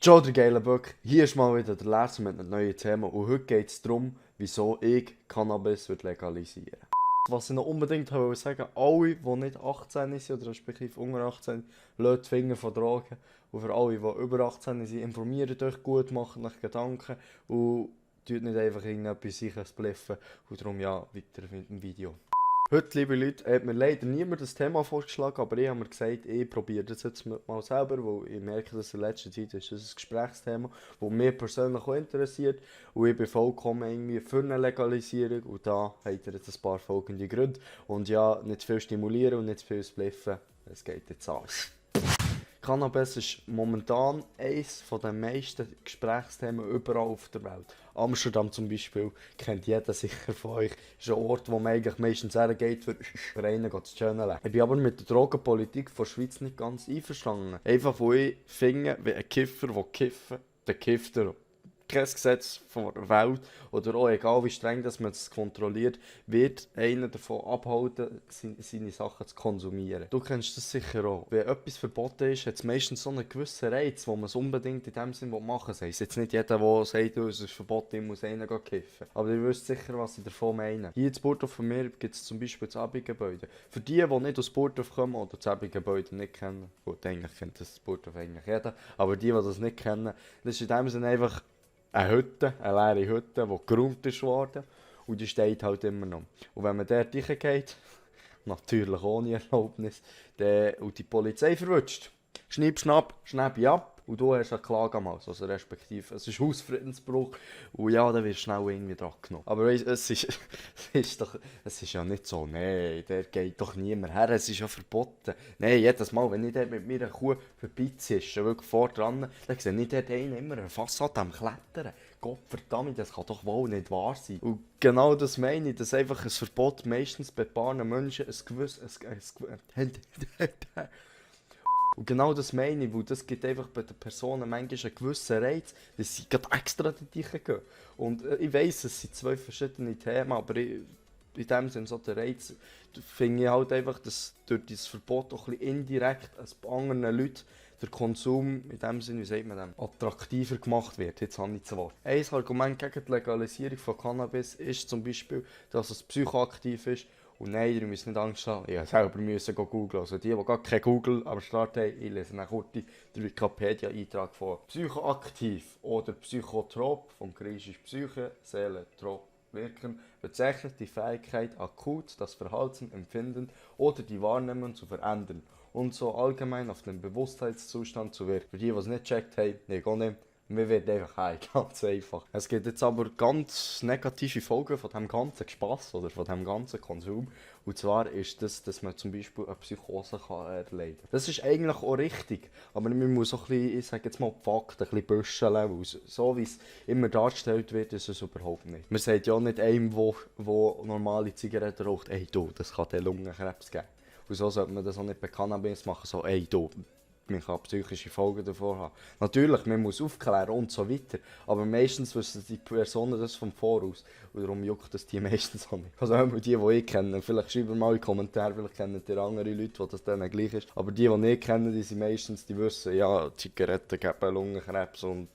Ciao, der geile Böck. Hier ist mal wieder der Lars mit einem neuen Thema und heute geht es darum, wieso ich Cannabis legalisieren würde. Was ich noch unbedingt wollte sagen, alle, die nicht 18 sind oder respektive unter 18, lasst die Finger von Drogen. Und für alle, die über 18 sind, informiert euch gut, macht euch Gedanken und tut nicht einfach irgendetwas sicher spliffen. Und darum ja, weiter mit dem Video. Heute, liebe Leute, hat mir leider niemand das Thema vorgeschlagen, aber ich habe mir gesagt, ich probiere das jetzt mal selber, weil ich merke, dass in letzter Zeit ist das ein Gesprächsthema, das mich persönlich auch interessiert und ich bin vollkommen irgendwie für eine Legalisierung und da habt ihr jetzt ein paar folgende Gründe und ja, nicht zu viel stimulieren und nicht zu viel spliffen, es geht jetzt alles. Cannabis ist momentan eines der meisten Gesprächsthemen überall auf der Welt. Amsterdam zum Beispiel kennt jeder sicher von euch. Ist ein Ort, wo man eigentlich meistens hergeht, für einen zu chillen. Ich bin aber mit der Drogenpolitik der Schweiz nicht ganz einverstanden. Einfach, wo ich finde, wie ein Kiffer, der kiffen, der kifft er. Kein Gesetz von der Welt oder auch egal wie streng dass man es kontrolliert, wird einer davon abhalten, seine Sachen zu konsumieren. Du kennst das sicher auch. Wenn etwas verboten ist, hat es meistens so einen gewissen Reiz, wo man es unbedingt in dem Sinn machen will. Es ist jetzt nicht jeder, der sagt, es ist verboten, ich muss einen kiffen. Aber ihr wisst sicher, was ich davon meine. Hier in Burgdorf von mir gibt es zum Beispiel das Abi-Gebäude. Für die nicht aus Burgdorf kommen oder das Abi-Gebäude nicht kennen, gut, eigentlich kennt das Burgdorf eigentlich jeder, aber die das nicht kennen, das ist in dem Sinn einfach eine Hütte, eine leere Hütte, die geräumt ist worden und die steht halt immer noch. Und wenn man dort reingeht, natürlich ohne Erlaubnis, und die Polizei verwünscht, schnipp, schnapp, schnäppi ab und du hast eine Klage am Hals, also respektive, es ist Hausfriedensbruch und ja, dann wirst du schnell irgendwie dran genommen. Aber weißt, es ist ja nicht so, nee, der geht doch niemand her, es ist ja verboten. Nein, jedes Mal, wenn ich dort mit meiner Kuh vorbeizische, wirklich vor dran, dann sehe ich dort einen immer eine Fassade am Klettern. Gottverdammt, das kann doch wohl nicht wahr sein. Und genau das meine ich, dass einfach ein Verbot meistens bei ein paar Menschen ein gewisses... Und genau das meine ich, weil das gibt einfach bei den Personen manchmal einen gewissen Reiz, dass sie gerade extra dorthin gehen. Und ich weiss, es sind zwei verschiedene Themen, aber in dem Sinne so der Reiz, finde ich halt einfach, dass durch dieses Verbot auch ein bisschen indirekt bei anderen Leuten der Konsum in dem Sinne, wie sagt man dem, attraktiver gemacht wird. Jetzt habe ich das Wort. Ein Argument gegen die Legalisierung von Cannabis ist zum Beispiel, dass es psychoaktiv ist. Und nein, ihr müsst nicht Angst haben, ich selber müssen googeln. Also die gar kein Google am Start haben, ich lese nach kurz den Wikipedia-Eintrag vor. Psychoaktiv oder psychotrop, vom griechisch Psyche, Seele, Trop, wirken, bezeichnet die Fähigkeit, akut das Verhalten, Empfinden oder die Wahrnehmung zu verändern und so allgemein auf den Bewusstheitszustand zu wirken. Für die, die es nicht checkt haben, nee, gar nicht. Man wird einfach heim, ganz einfach. Es gibt jetzt aber ganz negative Folgen von dem ganzen Spass oder von dem ganzen Konsum. Und zwar ist das, dass man zum Beispiel eine Psychose erleiden kann. Das ist eigentlich auch richtig, aber man muss auch ein bisschen, ich sage jetzt mal, die Fakten ein bisschen büscheln, weil so wie es immer dargestellt wird, ist es überhaupt nicht. Man sagt ja auch nicht einem, der normale Zigaretten raucht, ey du, das kann dir Lungenkrebs geben. Und so sollte man das auch nicht bei Cannabis machen, so ey du, man kann psychische Folgen davor haben. Natürlich, man muss aufklären und so weiter, aber meistens wissen die Personen das vom Voraus und darum juckt das die meistens auch nicht. Also auch die ich kenne, vielleicht schreiben mal in die Kommentare, vielleicht kennen die andere Leute, wo das denen gleich ist, aber die ich kenne, die sind meistens, die wissen, ja, Zigaretten geben Lungenkrebs und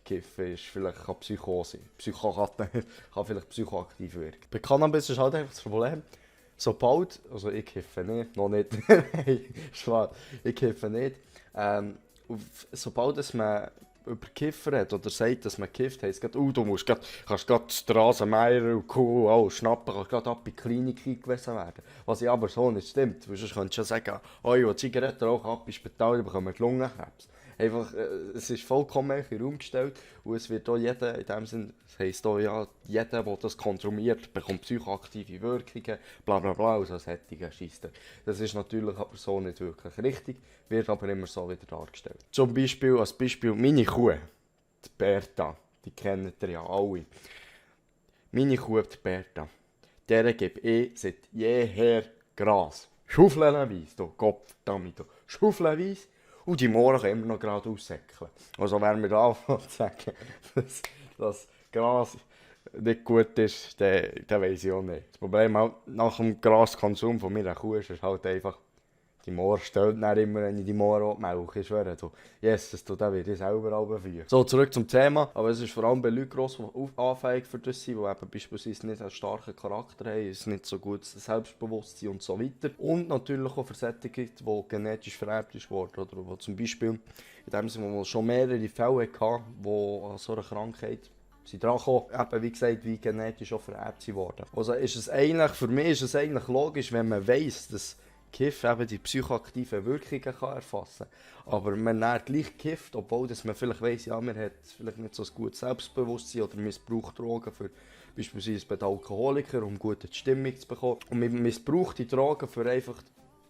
Kiffen ist vielleicht kann Psychose, kann vielleicht psychoaktiv wirken. Bei Cannabis ist halt einfach das Problem, sobald, also ich kiffe nicht, noch nicht, nein, schwarz, ich kiffe nicht, sobald es man über Kiffer hat oder sagt, dass man kifft, heisst es gerade, du kannst gerade die Rasenmäher und Kuh alles schnappen, kannst gerade ab in die Klinik eingewiesen werden. Was ja aber so nicht stimmt, weil sonst könntest du ja sagen, oh, ich will Zigaretten rauchen, ab ins Spital, dann bekommen wir Lungenkrebs. Einfach, es ist vollkommen in den Raum gestellt und es wird auch jeder, in dem Sinn, das heisst auch, ja, jeder, der das konsumiert, bekommt psychoaktive Wirkungen, bla bla bla, und so solche Scheisse. Das ist natürlich aber so nicht wirklich richtig, wird aber immer so wieder dargestellt. Zum Beispiel, als Beispiel, meine Kuh, die Berta, die kennt ihr ja alle. Meine Kuh, die Berta, der gebe ich seit jeher Gras. Schaufelenweise, du Gottverdammt, du. Schaufelenweise. Und die Mohren können immer noch gerade aussäckeln. Also wenn wir da anfangen zu sagen, dass das Gras nicht gut ist, dann weiss ich auch nicht. Das Problem halt, nach dem Graskonsum von meiner Kuh ist es halt einfach Die Moor stellt dann immer, wenn ich die Moor abmelke, ich schwöre, du, Jesus, du, da werde ich selber runterführen. So, zurück zum Thema, aber es ist vor allem bei Leuten gross, die anfällig für das sind, die eben beispielsweise nicht einen starken Charakter haben, ist nicht so gutes Selbstbewusstsein und so weiter. Und natürlich auch für solche, die genetisch vererbt ist worden, oder wo zum Beispiel in dem Sinne, wo man schon mehrere Fälle hatten, die an so einer Krankheit sind dran gekommen, eben wie gesagt, wie genetisch auch vererbt worden. Also ist es eigentlich, für mich ist es eigentlich logisch, wenn man weiss, dass Kiff eben die psychoaktiven Wirkungen kann erfassen kann. Aber man dann gleich kifft, obwohl dass man vielleicht weiss, ja, man hat vielleicht nicht so ein gutes Selbstbewusstsein oder missbraucht Drogen für beispielsweise bei den Alkoholikern, um gute Stimmung zu bekommen. Und man missbraucht die Drogen für einfach,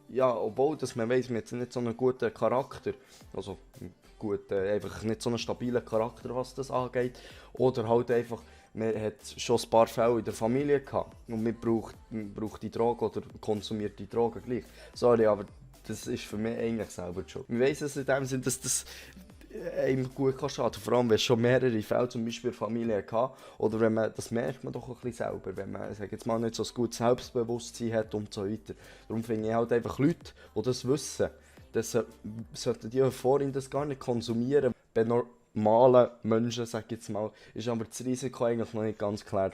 ja, obwohl dass man weiss, man hat nicht so einen guten Charakter, also einfach nicht so einen stabilen Charakter, was das angeht. Oder halt einfach, man hat schon ein paar Fälle in der Familie gehabt und man braucht die Droge oder konsumiert die Droge gleich. Sorry, aber das ist für mich eigentlich selber die Schuld. Ich weiss es in dem Sinne, dass das einem gut kann schaden. Vor allem, wenn es schon mehrere Fälle zum Beispiel in der Familie hatte. Oder wenn man, das merkt man doch ein bisschen selber, wenn man, sag jetzt mal, nicht so ein gutes Selbstbewusstsein hat und so weiter. Darum finde ich halt einfach Leute, die das wissen, das sollten die vorhin das gar nicht konsumieren. Bei normalen Menschen, sag ich jetzt mal, ist aber das Risiko eigentlich noch nicht ganz klar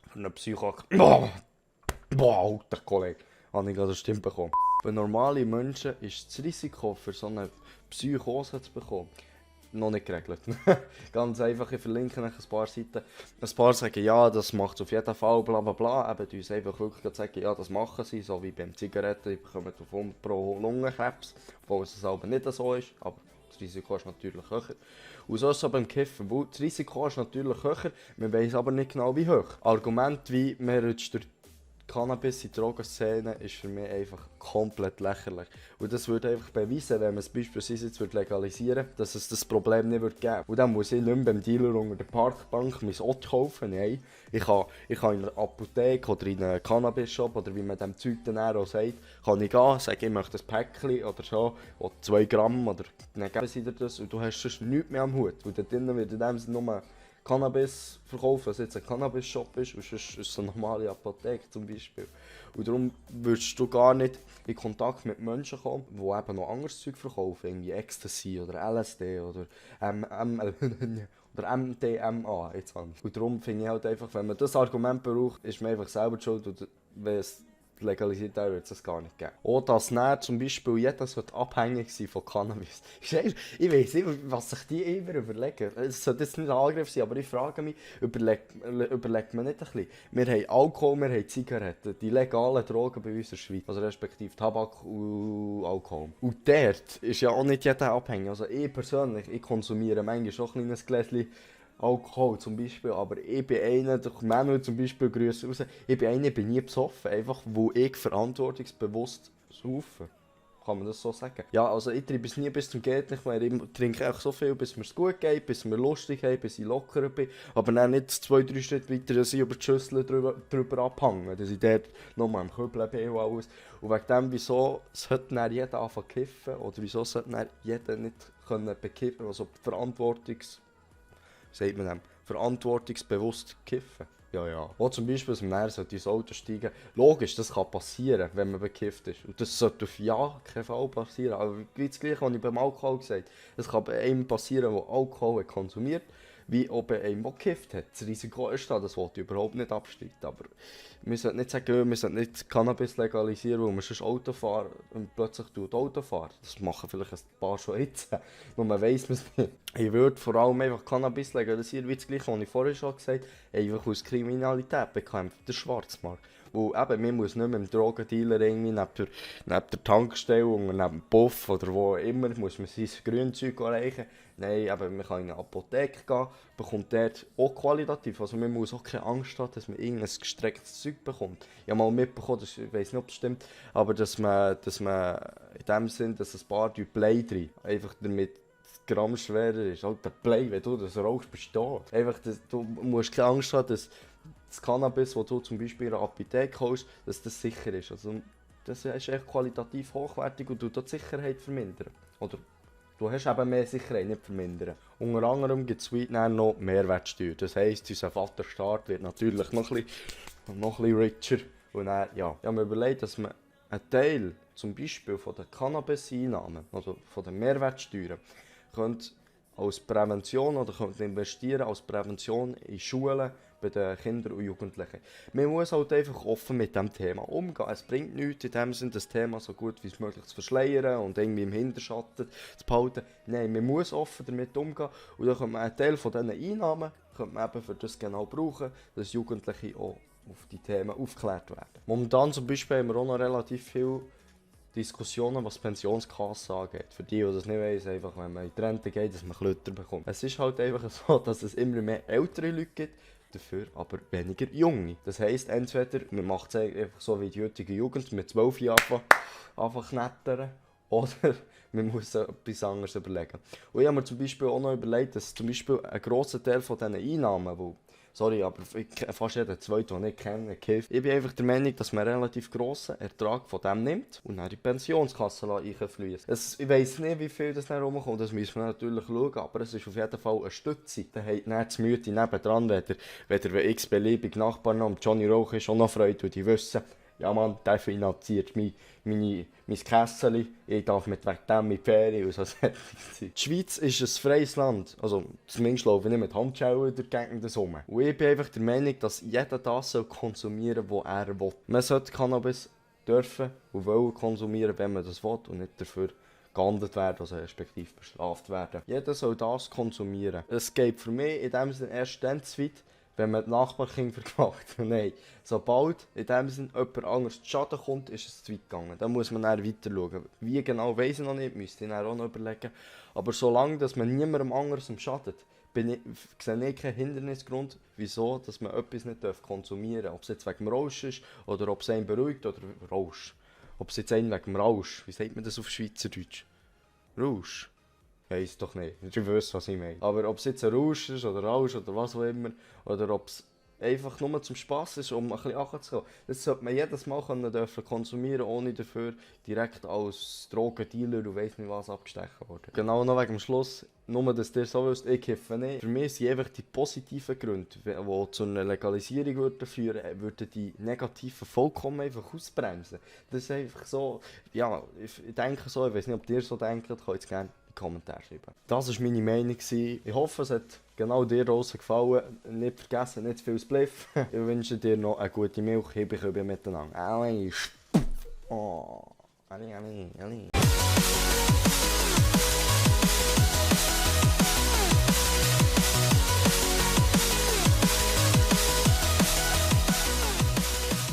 für eine Boah, alter Kollege, habe ich gerade eine Stimme bekommen. Bei normalen Menschen ist das Risiko für so eine Psychose zu bekommen noch nicht geregelt. Ganz einfach, ich verlinke euch ein paar Seiten. Ein paar sagen, ja, das macht es auf jeden Fall, bla bla bla. Eben, die uns einfach wirklich sagen, ja, das machen sie, so wie beim Zigaretten, die bekommen auf 100 pro Lungenkrebs, obwohl es aber nicht so ist, aber das Risiko ist natürlich höher. Und so ist es auch beim Kiffen, weil das Risiko ist natürlich höher, man weiß aber nicht genau wie hoch. Argument wie, man rutscht durch Cannabis in die Drogenszene ist für mich einfach komplett lächerlich. Und das würde einfach beweisen, wenn man es beispielsweise jetzt legalisieren würde, dass es das Problem nicht geben würde. Und dann muss ich nicht mehr beim Dealer unter der Parkbank mein Ott kaufen. Nein, ich kann in einer Apotheke oder in einem Cannabis-Shop oder wie man dem Zeug dann auch sagt, kann ich gehen, sagen, ich möchte ein Päckchen oder so, oder 2 Gramm, oder dann geben sie dir das und du hast sonst nichts mehr am Hut. Und da drinnen wird in dem Sinne nur Cannabis verkaufen, was jetzt ein Cannabis-Shop ist, und sonst ist es eine normale Apotheke zum Beispiel. Und darum würdest du gar nicht in Kontakt mit Menschen kommen, die eben noch anderes Zeug verkaufen, irgendwie Ecstasy oder LSD oder oder MDMA. Jetzt und darum finde ich halt einfach, wenn man das Argument braucht, ist man einfach selber schuld, und wenn es legalisiert wäre, würde es das gar nicht geben. Auch dass dann zum Beispiel jeder abhängig sein von Cannabis. Ich weiss nicht, was sich die immer überlegen. Es sollte jetzt nicht ein Angriff sein, aber ich frage mich, überlegt man nicht ein bisschen? Wir haben Alkohol, wir haben Zigaretten, die legalen Drogen bei uns in der Schweiz, also respektive Tabak und Alkohol. Und dort ist ja auch nicht jeder abhängig. Also ich persönlich, ich konsumiere manchmal schon ein kleines Gläschen Alkohol zum Beispiel, aber ich bin einer, durch Manuel zum Beispiel, Grüße raus, ich bin nie besoffen, einfach wo ich verantwortungsbewusst saufe. Kann man das so sagen? Ja, also ich treibe es nie bis zum geht nicht mehr, ich trinke einfach so viel, bis mir es gut geht, bis wir lustig haben, bis ich locker bin, aber dann nicht 2-3 Schritte weiter, dass ich über die Schüssel drüber abhänge, dass ich dort nochmal am Kübeln bin und alles. Und wegen dem, wieso sollte dann jeder anfangen zu kiffen, oder wieso sollte dann jeder nicht bekiffen, also sagt man dem, verantwortungsbewusst kiffen. Ja, ja. Auch zum Beispiel, dass man dann ins Auto steigen. Logisch, das kann passieren, wenn man bekifft ist. Und das sollte auf ja keinen Fall passieren. Aber wie das Gleiche habe ich beim Alkohol gesagt. Es kann bei einem passieren, der Alkohol konsumiert, wie auch bei einem, der gekifft hat. Das Risiko ist da, das wollte ich überhaupt nicht abstreiten. Aber wir sollten nicht sagen, wir sollten nicht Cannabis legalisieren, weil man sonst Auto fährt und plötzlich Auto fahren. Das machen vielleicht ein paar schon jetzt, wo man weiss, man es nicht. Ich würde vor allem einfach Cannabis legalisieren, wie das Gleiche, was ich vorher schon gesagt habe, einfach aus Kriminalität bekämpfen, der Schwarzmarkt. Wo eben, man muss nicht mit dem Drogendealer irgendwie neben der Tankstelle und neben dem Puff oder wo immer, muss man sein Grünzeug erreichen. Nein, eben, man kann in eine Apotheke gehen, bekommt dort auch qualitativ. Also man muss auch keine Angst haben, dass man irgendein gestrecktes Zeug bekommt. Ich habe mal mitbekommen, ich weiss nicht, ob das stimmt, aber dass man in dem Sinn, dass ein paar Play drin, einfach damit Gramm schwerer ist. Halt der Play, wenn du das rauchst, bist du da. Einfach, du musst keine Angst haben, dass das Cannabis, das du zum Beispiel in einer Apotheke holst, dass das sicher ist. Also, das ist echt qualitativ hochwertig und tut die Sicherheit vermindern. Oder du hast eben mehr Sicherheit, nicht vermindern. Unter anderem gibt es Weed noch Mehrwertsteuer. Das heisst, unser Vaterstaat wird natürlich noch ein bisschen richer. Und dann, ja, ich habe mir überlegt, dass man einen Teil zum Beispiel von den Cannabis-Einnahmen, also von den Mehrwertsteuern, könnt als Prävention oder könnt investieren als Prävention in Schulen bei den Kindern und Jugendlichen. Man muss halt einfach offen mit diesem Thema umgehen. Es bringt nichts, in dem Sinne das Thema so gut wie möglich zu verschleiern und irgendwie im Hinterschatten zu behalten. Nein, man muss offen damit umgehen und dann könnte man einen Teil von diesen Einnahmen könnte man eben für das genau brauchen, dass Jugendliche auch auf die Themen aufgeklärt werden. Momentan zum Beispiel haben wir auch noch relativ viele Diskussionen, was Pensionskassen angeht. Für die das nicht weiss, einfach wenn man in die Rente geht, dass man Klötter bekommt. Es ist halt einfach so, dass es immer mehr ältere Leute gibt, dafür aber weniger junge. Das heisst, entweder man macht es einfach so wie die heutige Jugend mit 12 Jahren einfach knettern, oder man muss etwas anderes überlegen. Und ich habe mir zum Beispiel auch noch überlegt, dass zum Beispiel ein grosser Teil von diesen Einnahmen, wo sorry, aber fast jeder Zweite, den ich kenne, kifft. Ich bin einfach der Meinung, dass man einen relativ grossen Ertrag von dem nimmt und dann in die Pensionskasse einfließt. Ich weiss nicht, wie viel das dann rumkommt, das müssen wir natürlich schauen, aber es ist auf jeden Fall eine Stütze. Da hat dann das Mühe nebendran, wenn x-beliebig Nachbar noch Johnny Rauch ist, auch noch Freude, und die wissen, ja Mann, der finanziert mein Kässeli, ich darf mit wegen dem in die Ferien und so sein. Die Schweiz ist ein freies Land, also zumindest laufe ich nicht mit Handschellen durch die Gegend rum. Und ich bin einfach der Meinung, dass jeder das konsumieren soll, was er will. Man sollte Cannabis dürfen und wollen konsumieren, wenn man das will und nicht dafür geahndet werden, also respektive bestraft werden. Jeder soll das konsumieren. Es geht für mich in dem Sinne erst dann zu weit, wenn man die Nachbarkinder verklagt. Nein, sobald in dem Sinne jemand anderes zu Schaden kommt, ist es zu weit gegangen. Dann muss man dann weiter schauen. Wie genau, weiss ich noch nicht, müsste ich dann auch noch überlegen. Aber solange dass man niemandem anderem schadet, sehe ich keinen Hindernisgrund, wieso dass man etwas nicht konsumieren darf. Ob es jetzt wegen dem Rausch ist, oder ob es einen beruhigt, oder Rausch. Ob es jetzt einen wegen dem Rausch, wie sagt man das auf Schweizerdeutsch? Rausch? Weiss doch nicht. Ich weiß, was ich meine. Aber ob es jetzt ein Rausch ist oder Rausch oder was auch immer, oder ob es einfach nur zum Spass ist, um ein bisschen anzukommen, das sollte man jedes Mal dürfen konsumieren, ohne dafür direkt als Drogendealer und weiss nicht was abgestechen worden. Genau noch wegen dem Schluss, nur dass ihr so wisst, ich kiffe nicht. Für mich sind einfach die positiven Gründe, die zu einer Legalisierung führen würden die negativen vollkommen einfach ausbremsen. Das ist einfach so, ja, ich denke so, ich weiß nicht, ob ihr so denkt, könnt ihr es gerne in die Kommentare schreiben. Das war meine Meinung. Ich hoffe, es hat genau dir draussen gefallen. Nicht vergessen, nicht zu viel Spliff. Ich wünsche dir noch eine gute Milch. Hier miteinander. Oh, Ali.